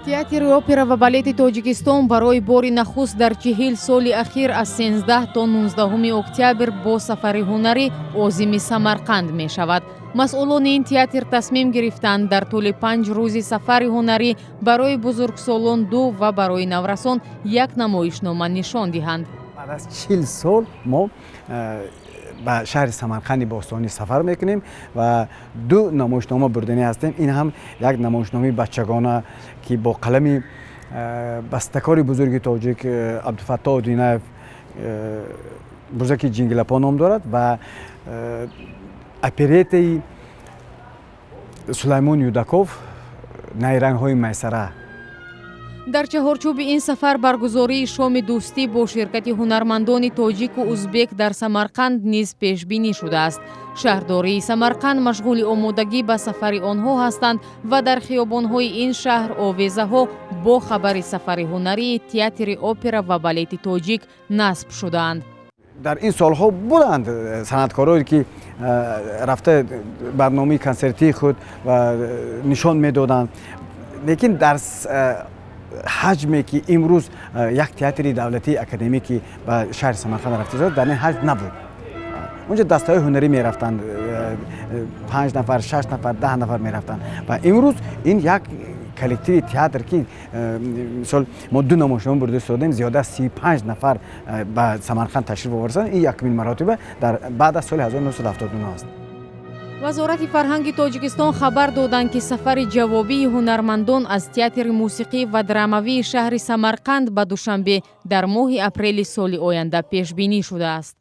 Театри опера ва балети Тоҷикистон барои бори нахуст дар 40 соли ахир аз 13 то 19 октябр бо сафари ҳунарӣ озими Самарқанд мешавад. Масъулони ин театр тасмим гирифтанд, дар тӯли 5 рӯзи сафари ҳунарӣ барои бузургсолон ду ва барои наврасон як намоишнома нишон диҳанд. Баъд аз 40 сол мо ба шаҳри Самарқанди бостонӣ сафар мекунем ва ду намоишнома бурданӣ ҳастем. Ин ҳам як намоишномаи бачагона, ки бо қалами бастакори бузурги тоҷик Абдуфаттоҳ Одинаев, «Бузаки Ҷингилапо» ном дорад, ва опереттаи Сулаймон Юдаков «Найрангҳои майсара». Дар чаҳорчӯби ин сафар баргузории шоми дӯстӣ бо ширкати ҳунармандони тоҷику узбек дар Самарқанд низ пешбинӣ шудааст. Шаҳрдории Самарқанд машғули омодагӣ ба сафари онҳо ҳастанд ва дар хиёбонҳои ин шаҳр овезаҳо бо хабари сафари ҳунарии Театри опера ва балети тоҷик насб шудаанд. Дар ин солҳо буданд санъаткорое, ки рафта барномаи консертии худ ва нишон медоданд, лекин дар ҳаҷме, ки имрӯз як театри давлатии академӣ, ки ба шаҳри Самарқанд рафта, дар ин ҳаҷм набуд. Онҷо дастаҳои ҳунарӣ мерафтанд, панҷ нафар, шаш нафар, 10 нафар мерафтанд, ва имрӯз ин як коллективи театр, ки мисол мо ду намоишнома бурда истодем, зиёда аз 35 нафар ба Самарқанд ташриф оварсанд. Ин якумин маротиба дар баъд аз соли 1979 аст. Вазорати фарҳанги Тоҷикистон хабар доданд, ки сафари ҷавобии ҳунармандон аз Театри мусиқӣ ва драмавии шаҳри Самарқанд ба Душанбе дар моҳи апрели соли оянда пешбинӣ шудааст.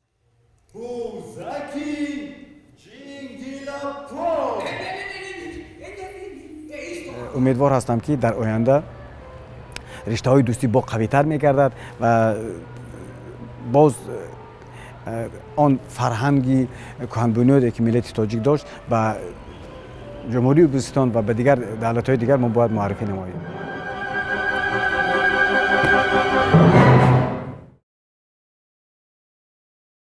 Бузаки Ҷингилапо. Умедвор ҳастам, ки дар оянда риштаҳои дӯстӣ бо қавитар мегардад ва боз он фарҳанги кӯҳанбунёде, ки миллати тоҷик дошт, ба Ҷумҳурии Ӯзбекистон ва ба дигар давлатҳои дигар мо бояд муаррифӣ намоем.